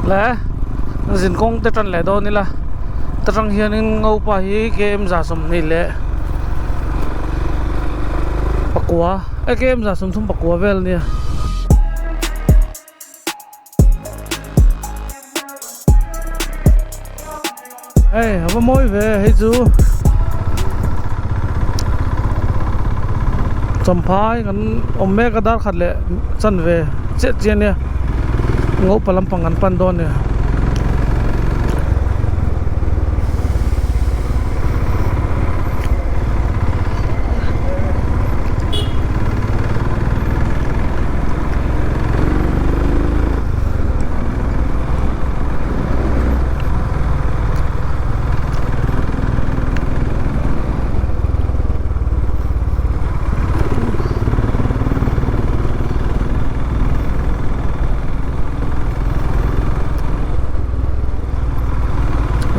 Le zin kawng te tan leh dawn ila ta tang hianin ngopa hi km za sawmhnih leh pakua e km za sawmthum pakua vel a nia. Hei a va mawi ve hei chu Champhai kan awm mek a dar khat leh chanve chiah chiah ania Ngopa lampang kan pan dawn a ni.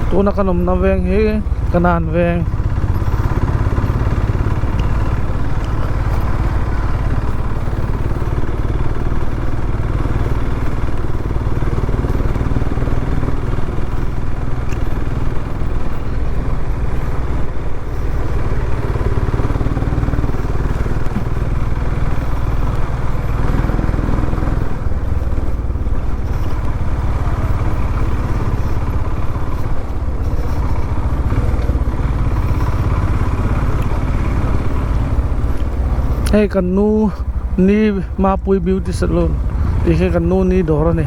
Tuna kan awmna veng hi Kanan veng. Hei kan nu ni Mapui beauty salon tih hi kan nu ni dawr a ni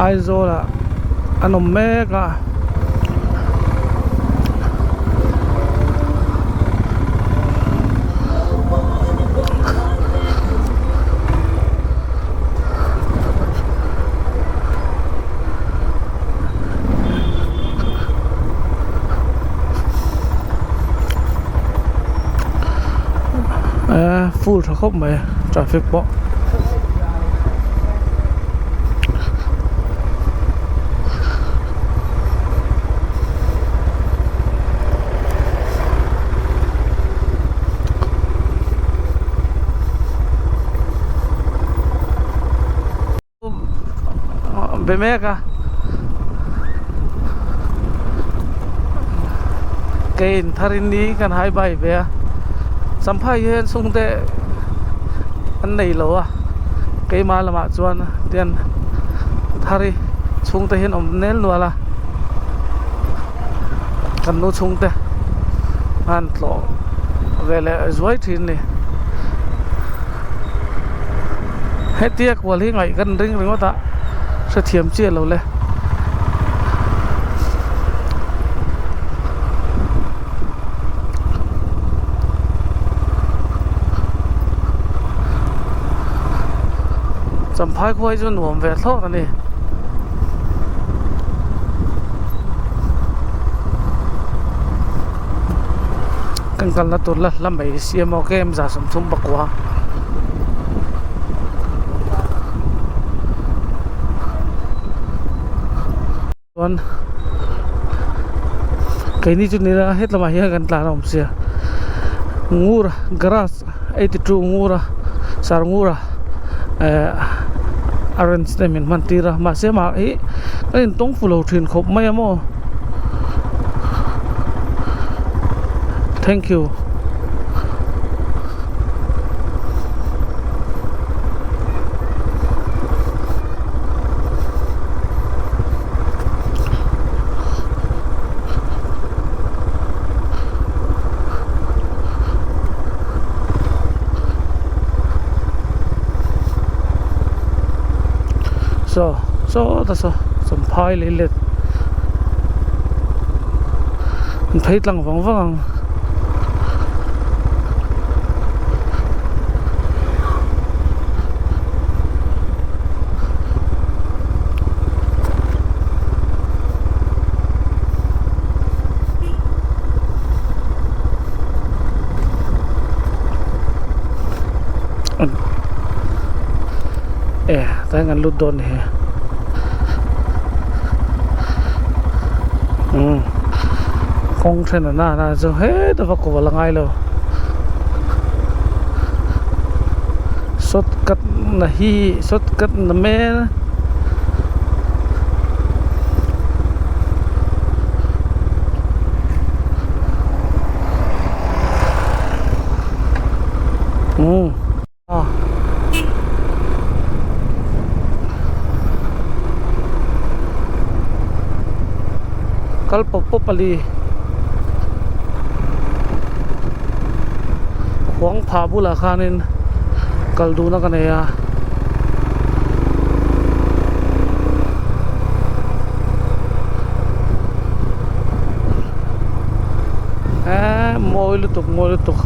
Aizawl ah an awm mek a. Full tha khawp mai traffic pawh. Be mek a kein tharin ni kan hai bai ve a champhai hian chhungte an nei lo a keimah lamah chuan tian thari chhungte hian awm nel nual a kan nu chhungte an tlawh ve leh zuai thin a ni. Hetia kual hi ngaih kan ring ringawt a hrethiam chiah lo le. Champhai khua hi chu nuam ve thlawt a ni. Kan kalna tur la hla mai siam aw kem za sawmthum pakua chuan keini chu nila hetlamah hian kan tlan a awm sia ngur garage 82 ngura sar ngura eh a ranch te min hman tir a mahse mah hi ka intawng fu lo thin khawp mai a maw. Thank you. So, so ta so, Champhai lei let. An phei tlang vang vang ang. E tah hian kan lut dawn ni. Umm kawng then a nana chu heta va kual a ngai lo shortcut na hi shortcut na mel. Umm. Kal pawp pawp a li. Khuang phah bulah khanin kal duhna ka nei a. Eee mawi lutuk mawi lutuk.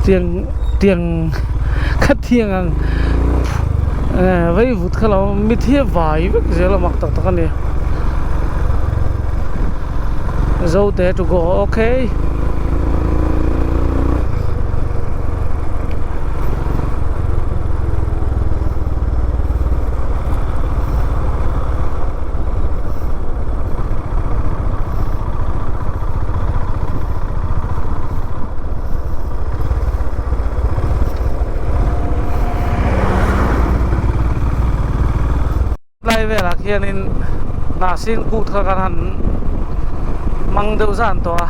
Tiang tiang kha thiang ang eh vaivut kha lo mit hi a vai vek zel a mak tak tak a ni Zote to go okay. Lai velah khianin hnahsin kut kha kan han hmang deuh zan tawh a.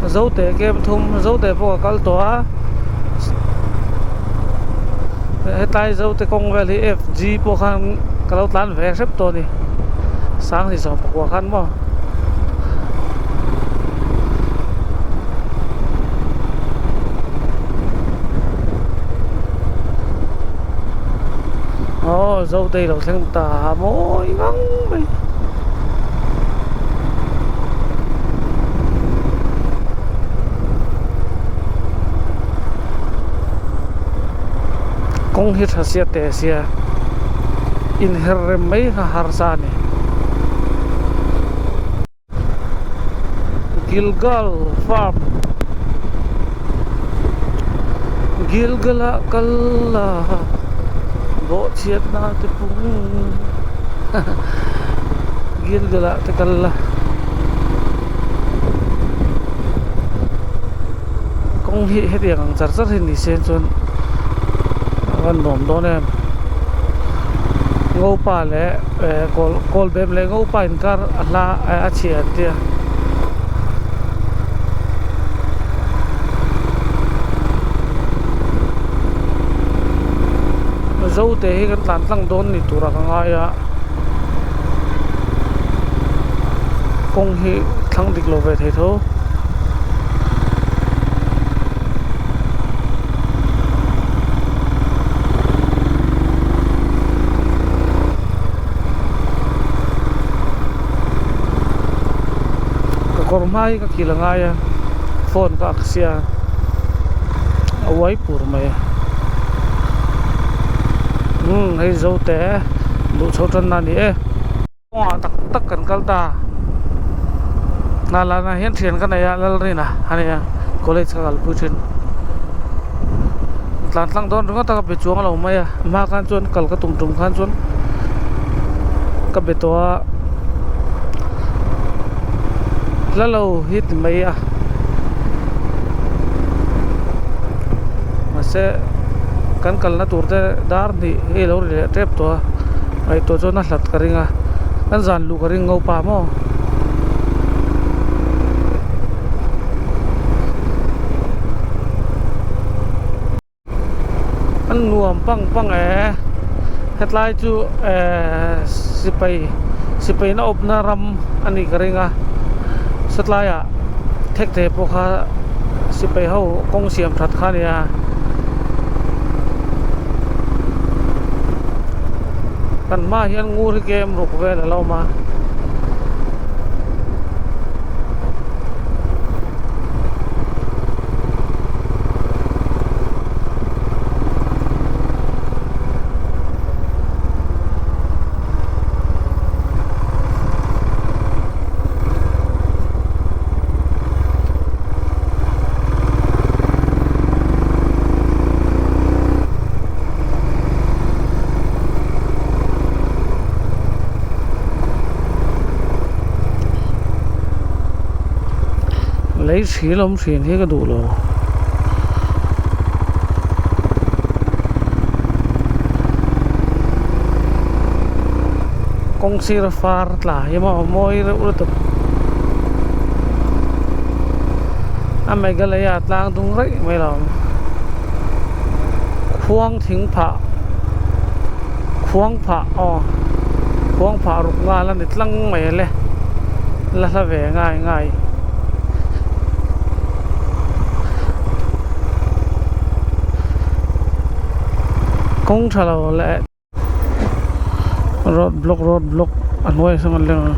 Zote kem thum Zote pawh a kal tawh a hetlai Zote kawng vel hi F G pawh khan ka lo tlan ve hrep tawh a ni Sanghnih sawmpakua khan maw. Aw Zotei lo thleng ta mawi ngang mai. Kawng hi tha sia teh sia inher rem mai kha harsa a ni. Gilgal farm Gilgal ah kal la bawhchhiat na te pung Gilgal ah te kal la kawng hi hetiang ang char char hi ni se chuan a van nuam dawn em Ngopa leh eh kawl kawlbem leh Ngopa inkar a hla a chhia an tia. Zote hi kan tlan tlang dawn ni tura ka ngai a kawng hi thlang dik lo ve thei tho. Ka kawr hma hi ka kil a ngai a phone ka ak sia a uai pur mai a umm hei zo te duh chho tan na a ni e kawngah tak tak kan kal ta hnahlan ah hian thian ka nei a Lalrina a nia college ka kalpui thin tlan tlang dawn ringawt a ka be chuang lo mai a hma khan chuan kal ka tum tum khan chuan ka be tawh a hla lo hi ti mai a mahse kan kalna tur te dar hnih hei a lo ri leh tep tawh a ngaihtuah chuan a hlat ka ring a kan zan luh ka ring ngo pa maw. An nuam pang pang e hetlai chu ehh sipai sipai na awpna ram a nih ka ring a satlaiah thek thei pawh kha sipai ho kawng siam that kha a nia. Kan hmaah hian ngur hi kem ruk vel a lo awm a. Lei hril awm hrin hi ka duh lo. Kawng sira far tla hi maw mawi reuh lutuk. A Meghalaya tlang dung raih mai lo. Khuang thing phah khuang phah aw khuang phah ruk nghal a ni tlang mai le la hla ve ngai ngai. Kawng tha lo leh road block road block a hnuai sawn an leng a.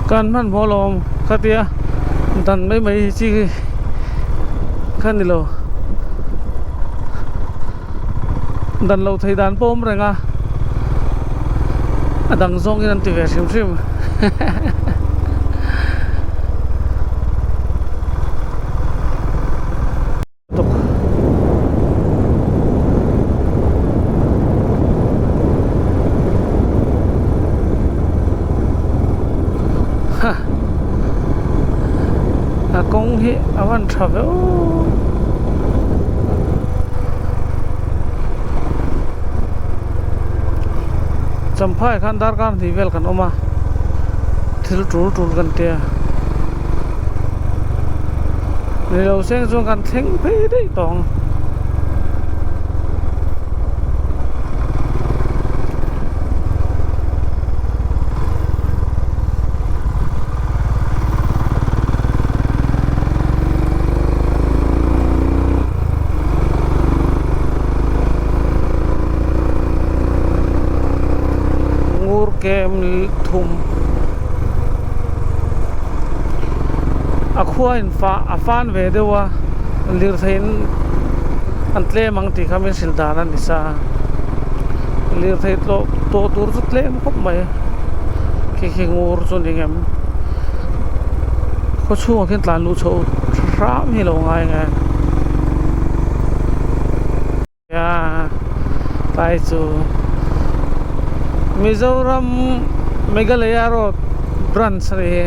Kan hmanhmawh lawm khatia dan mai mai hi chi kha ni lo dan loh theih dan pawh a awm reng a a dang zawngin an ti ve hrim hrim. Tuk. Ha. A kawng hi a van tha viau. Champhai khan darkar hnih vel kan awm a thil tul tul kan tia. Ni lo seng chuan kan thleng phei daih tawh ang. Ngur kem thum. A khua in fa a fan ve deuh a lirthei in an tlem ang tih kha min hrilh dan a ni sa lirthei tlawh tawh tur chu tlem khawp mai khi khi ngur chu ni ngem khaw chhungah khian tlan luh chhoh hram hi lo ngai nge. A tlai chu Mizoram Meghalaya road branch a ni hi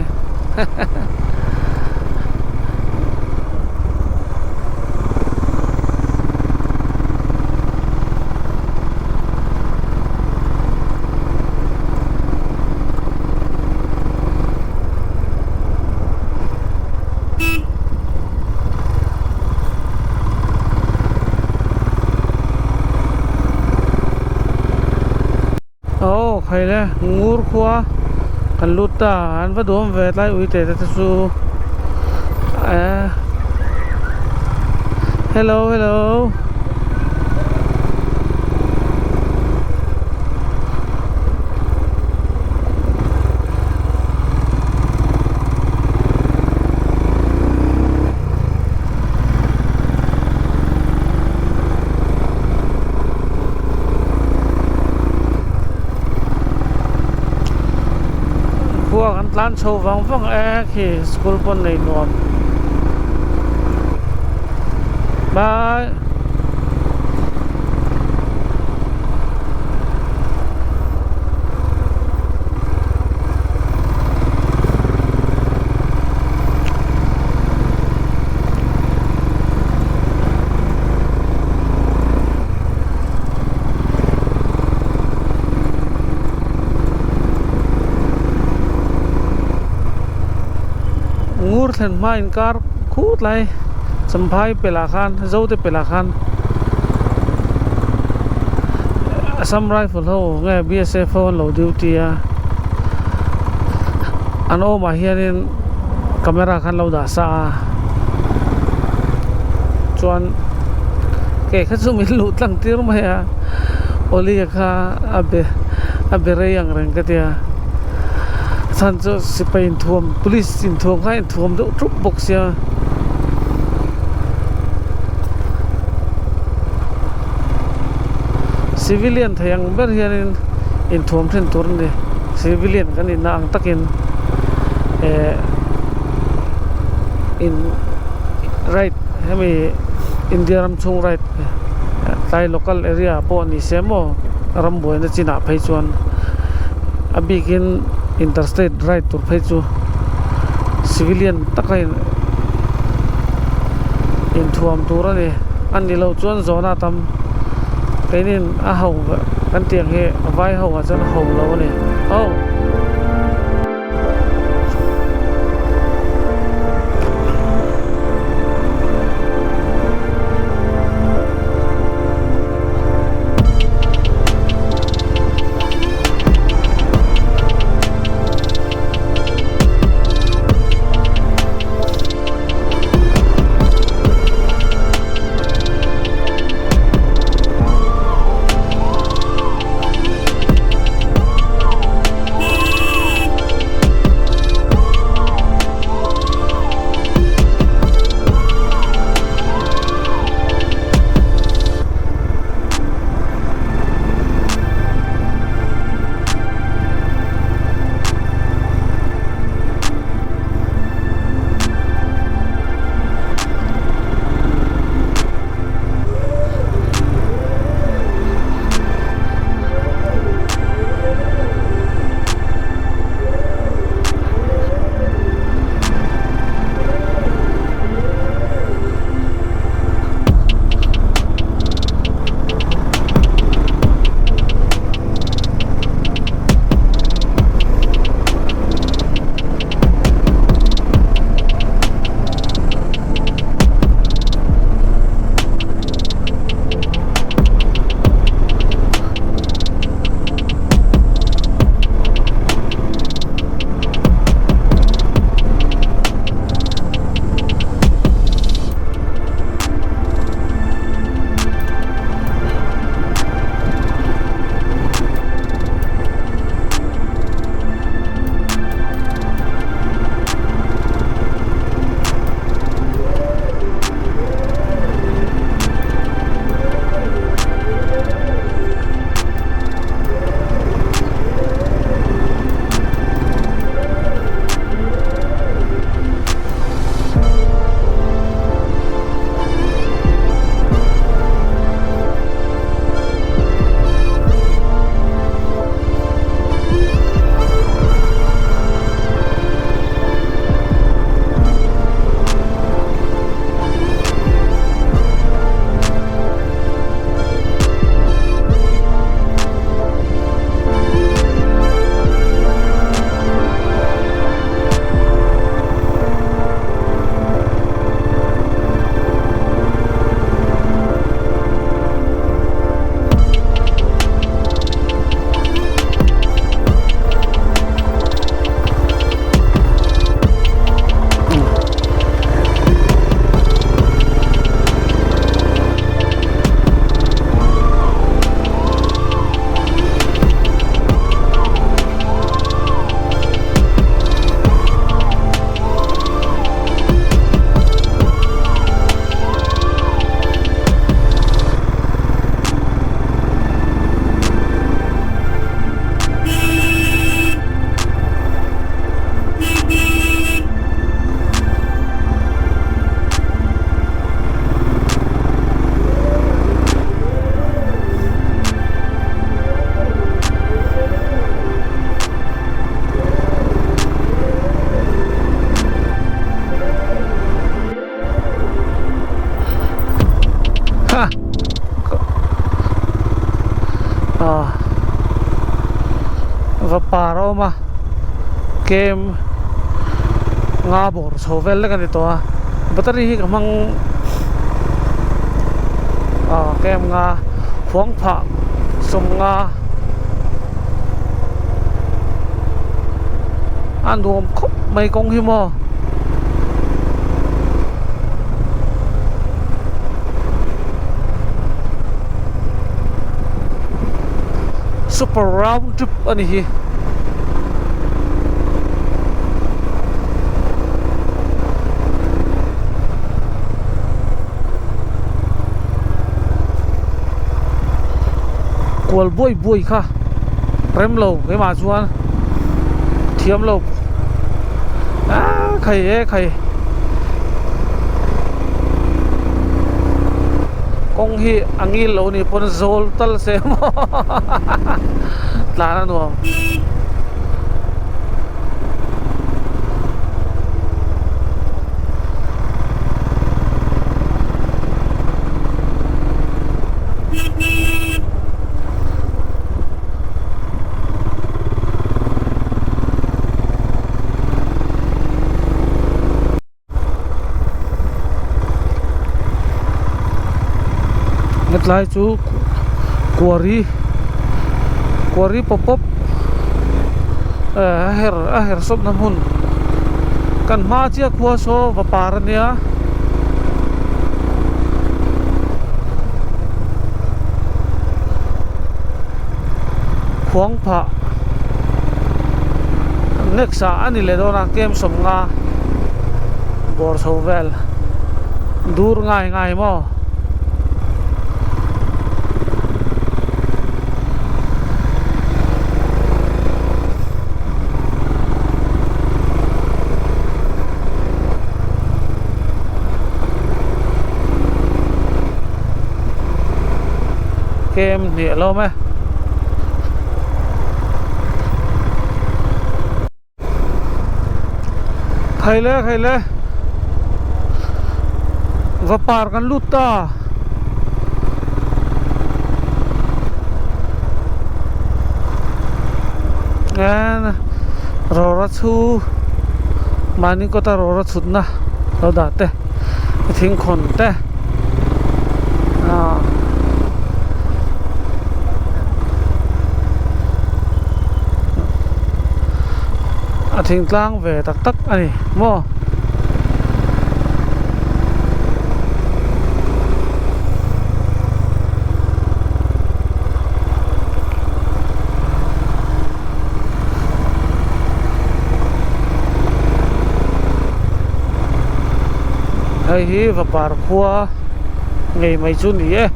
Aw khai le ngur khua kan lut ta an va duam ve tlai ui te te chu eh hello hello. Khua kan tlan chho vang vang e khi school pawn nei nuam bye. Ngur thlen hma inkar khut lai Champhai pelah khan Zote pelah khan Assam Rifle ho nge B_S_F ho an lo duty a an awmah hianin. Camera khan lo dah sa a chuan kei kha chu min luh tlang tir mai a Oli a kha a be a be rei ang reng ka tia chhan chu sipai inthuam police inthuam kha a inthuam deuh thup bawk sia. Civilian thei ang ber hianin inthuam then tur a ni. Civilian kan inna ang takin eh in ride hemi India ram chhung ride tlai local area ah pawh ni se maw ram buaina chinah phei chuan a bikin inter state ride tur phei chu civilian taka in inthuam tur a ni a ni loh chuan zawhna a tam keinin a ho kan tih ang hi vai ho ah chuan a ho lo a ni aw. Va par a awm a kem nga bawr chho vel lek a ni tawh a battery hi ka hmang ah kem nga khuang phah 50 a nuam khawp mai kawng hi maw. Super round trip a ni hi. Kual buai buai kha rem lo keimah chuan. thiam lo a khai e khai kawng hi a ngil lo ni pawn zawl tal se maw tlan a nuam. Hetlai chu quarry quarry pawp pawp eh a her a her sawp na hmun kan hma chiah khua saw va par a nia. Khuang phah next ah a ni leh dawn a kem sawmnga bawr chho vel dur ngai ngai maw. Kem hnih a lawm e. Khaile khaile va par kan lut ta. En rawra chhu mahni kawta rawra chhutna lo dah te thingkhawn te ah. A thingtlang ve tak tak a ni maw. Hei hi vapar khua ngei mai chu ni e.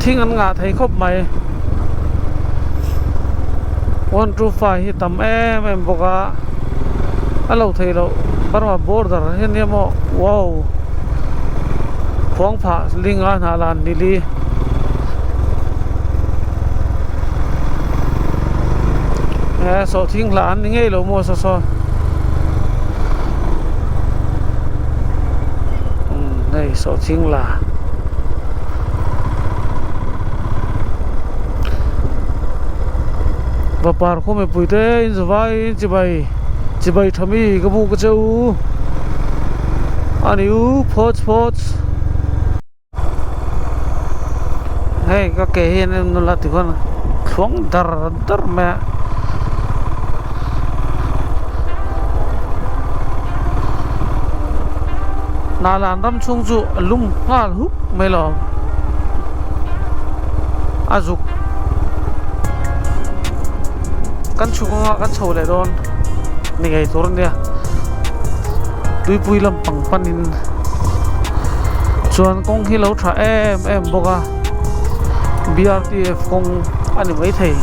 Thing an ngah thei khawp mai. One two five hi tam em em bawk a a lo theih loh Burma border hi ania maw wow khuang phah ling a hnah lan nili. He sawhthing hla an ni ngei lo maw saw saw umm hei sawhthing la vapar khaw mipui te in zavai in chibai chibai tha mi ka buk a che u a ni u phawt phawt. Hei ka ke hian en nula ti khuan thluang dar dar mai a. Hnahlan ram chhung chu a lum nghal huk mai lo a zuk kan chhuk anga kan chho leh dawn ni ngei tur ania tuipui lampang panin. Chuan kawng hi lo tha em em bawk a B_R_T_F kawng a ni maithei.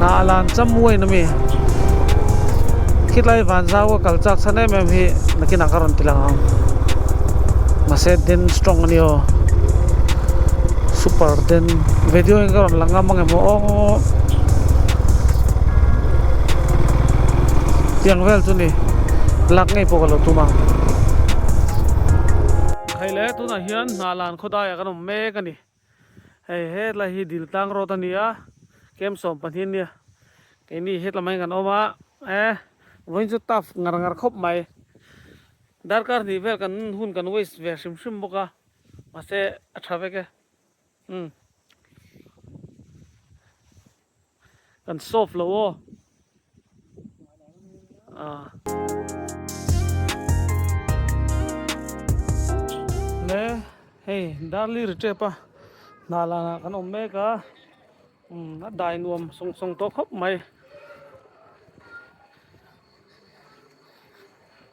Hnah lan chamuain ami khilai van zau a kal chak chhan em em hi nakinah ka rawn ti lang ang mahse den strong a ni aw super den video in ka rawn lang ngam ang em aw. Tiang vel chu ni lak ngei pawh ka lo tum ang. Hei le tunah hian Hnahlan khawdaiah kan awm mek a ni. Hei hetlai hi Diltlang road a ni a, kem 12 nia. Keini hetlamah hian kan awm a, e vawiin chu tough ngar ngar khawp mai. Darkar hnih vel kan hun kan waste ve hrim hrim bawk a, mahse a tha vek e. Umm. Kan soft lo aw. Ah. Le hei darli ri tep a hna lanah kan awm mek a umm a dai nuam sawng sawng tawh khawp mai.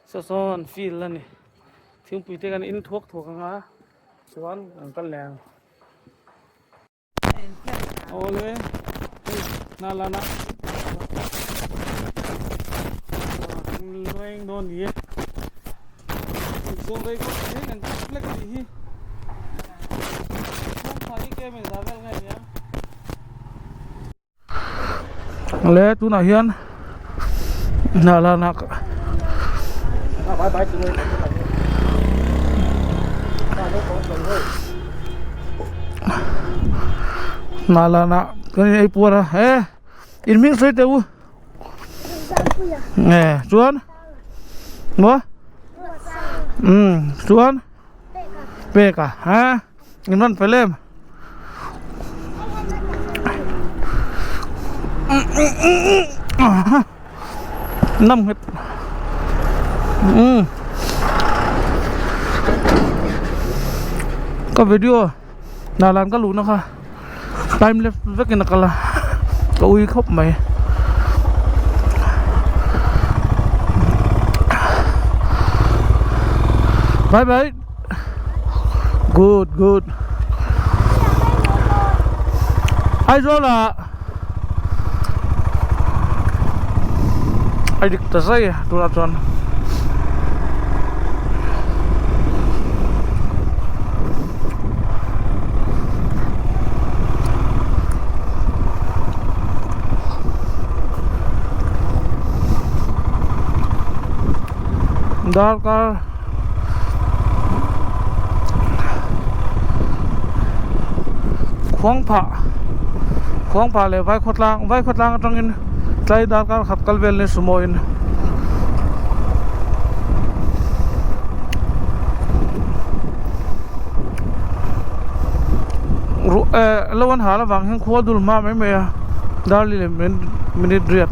Saw sawn field a ni thingpui te kan in thuak thuak ang a chuan kan kal leh ang. Awle hei Nalana reng dawn ni e zawng rei kawt hi kan kawt lek a nih hi kawngkhar hi kem in za vel nge nia. Le tunah hian Hnahlan ah Hnahlan ah kan in ei puar a he in hming sawi teh u nge chuan maw umm chuan pek a ha in rawn fel em. Năm nghet ka video dah lan ka luhna kha time left vekin a kal a ka ui khawp mai. Bye bye good good Aizawl ah a dik ta zai a tunah chuan. Darkar khuangphah khuangphah leh vaikhawtlang vaikhawtlang atangin tlai darkar khat kal vel ni sumo in. Ruah eh lo an hal avang hian khua dul hma mai mai a darli leh minute riat.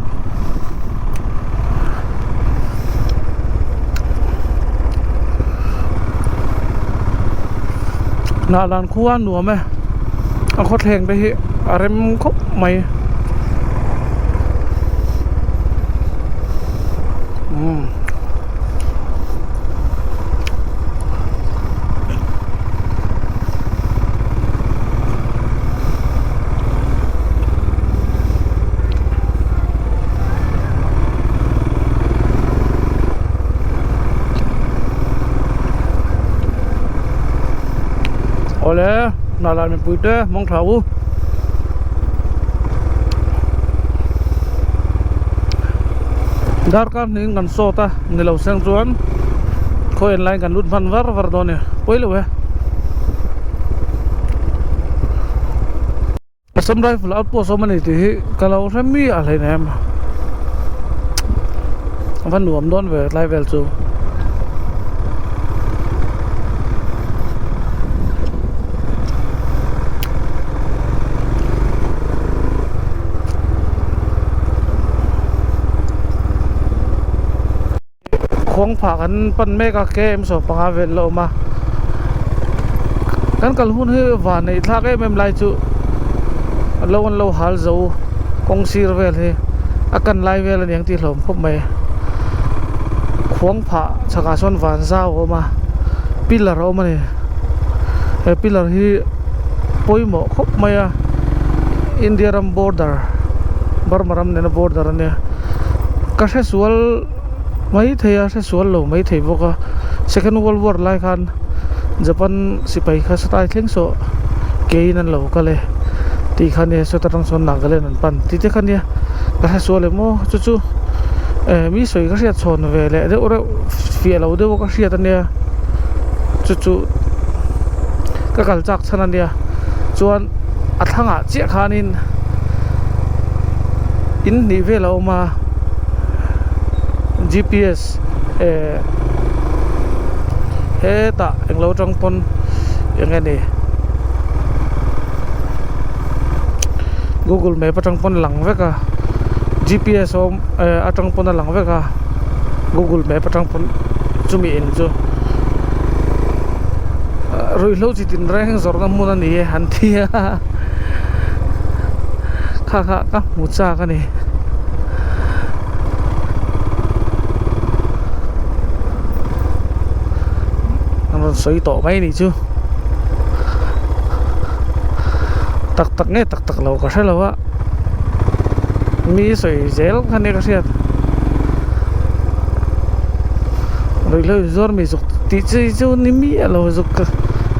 Hnahlan khua a nuam e a khawthleng te hi a rem khawp mai. Umm. Awle Hnahlan mipui te hmang thla u. Darkar hnihin kan sawt a ni lo seng chuan khaw en laiin kan lut hman var var dawn e pawi lo e. Assam Rifle outpost awm a ni tih hi ka lo hre miah hleinem a va nuam dawn ve tlai vel chu. Khuangphah kan pan mek a km 15 vel la awm a kan kal hun hi van neih thlak em em lai chu lo an lo hal zo kawng sir vel hi a kan lai vel a niang tih hlawm khawp mai khuangphah chhakah sawn van zau a awm a pillar a awm a ni he pillar hi pawimawh khawp mai a India ram border Burma ram nena border a nia ka hre sual mai thei a hre sual lo mai thei bawk a second world war lai khan Japan sipai kha satai thleng saw keiin an lo kal e tih kha nia sawta tang sawn Nagaland an pan tih te kha nia ka hre sual em aw chu chu eh mi sawi ka hriat chhawn ve leh deuh reuh fiah lo deuh a ka hriat a nia chu chu ka kal chak chhan a nia chuan a thlangah chiah khanin in hnih vel a awm a G_P_S eh hetah englo tang pawn eng nge ni google map atang pawn a lang vek a G_P_S a awm eh atang pawn a lang vek a google map atang pawn chumi in chu ruihhlo chi tin reng zawrhna hmun a ni e an ti a kha kha ka hmu chak a ni. rawn sawi tawh mai anih chu tak tak nge tak tak lo ka hre lo a mi sawi zel kha nia ka hriat ruihhlo inzuar mi zuk tih chi chu ni miah lo zuk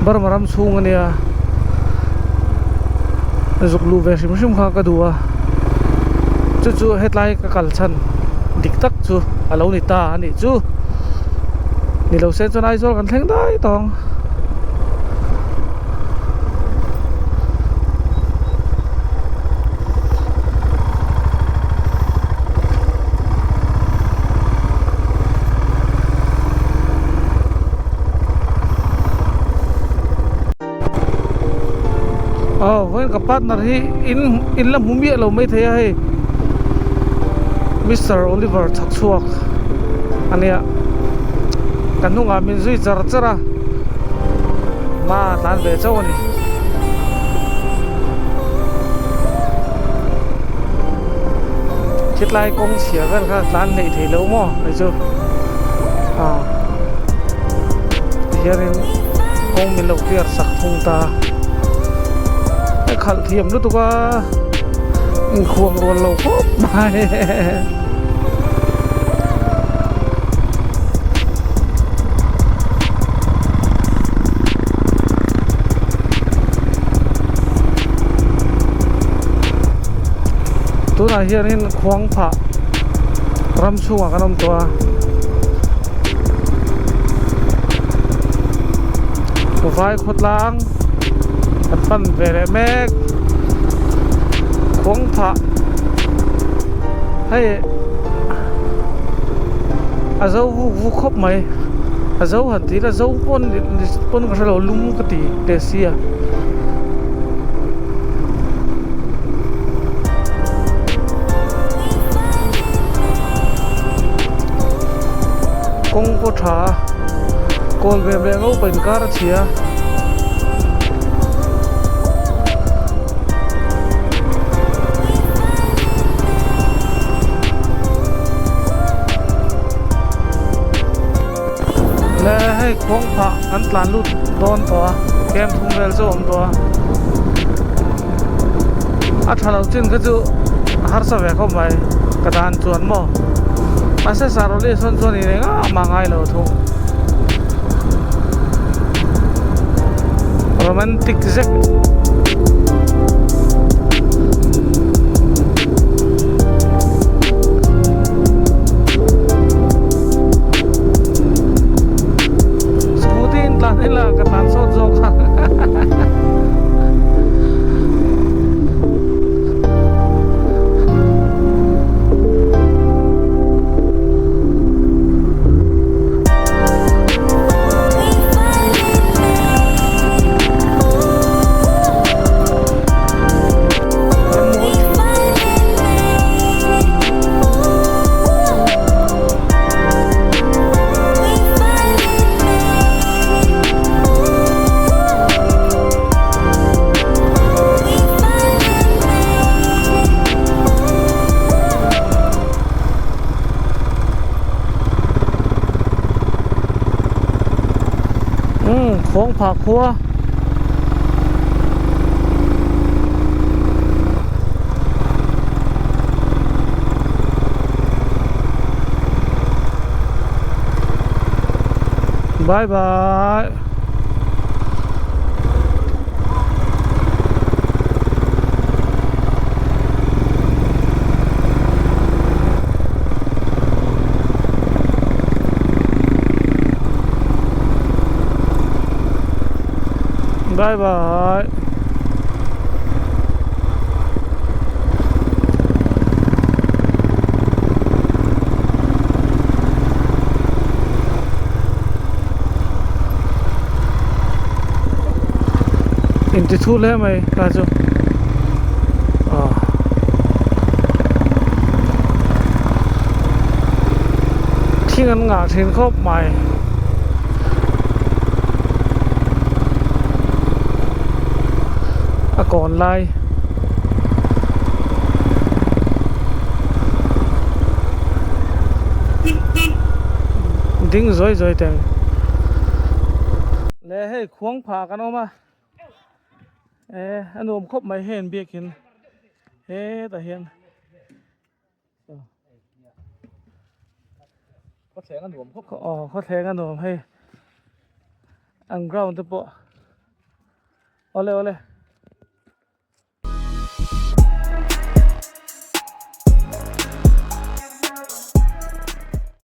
Burma ram chhung ania zuk luh ve hrim hrim kha ka duh a chu chu hetlai ka kal chhan dik tak chu a lo ni ta a nih chu ni lo se chuan Aizawl kan thleng dai tawh ang. Aw vawiin ka partner hi in in la hmu miah lo maithei a hei Mister Oliver chhak chhuak a nia ka hnungah min zui char char a hma a tlan ve chauh a ni. Khitlai kawng chhia vel kha tlan hleih thei lo maw hei chu ah tihianin kawng min lo clear sak thung ta a khalh thiam lutuk a inkhuang rual lo khawp mai. Tunah hianin khuang phah ram chhungah kan awm tawh a vai khawtlang kan pan ve leh mek khuang phah hei a zo vuk vuk khawp mai a zo han tih ila zo pawn pawn ka hrelo lum ka ti teh sia. Kawng pawh tha a kawl ve leh ngo pawh inkar a chhia. Le hei khuang phah kan tlan lut dawn tawh a kem thum vel chu a awm tawh a a tha lo chin kha chu a harsa ve khawp mai ka dan chuan maw mahse saroli sawn chuan in engah mah ngai lo thung romantic zek. Scooty in tlan ila ka tlan sawt zawk a Umm khuang phah khua. Bye bye. Bye bye. Inti thu hle mai kha chu ah thing an ngah thin khawp mai. A kawn lai. Ding zawi zawi teng. hei khuang phah kan awm a eh a nuam khawp mai hei an biakin hetah hian. Khawthleng a nuam khawp. Aw khawthleng a nuam hei an ground te pawh awle awle.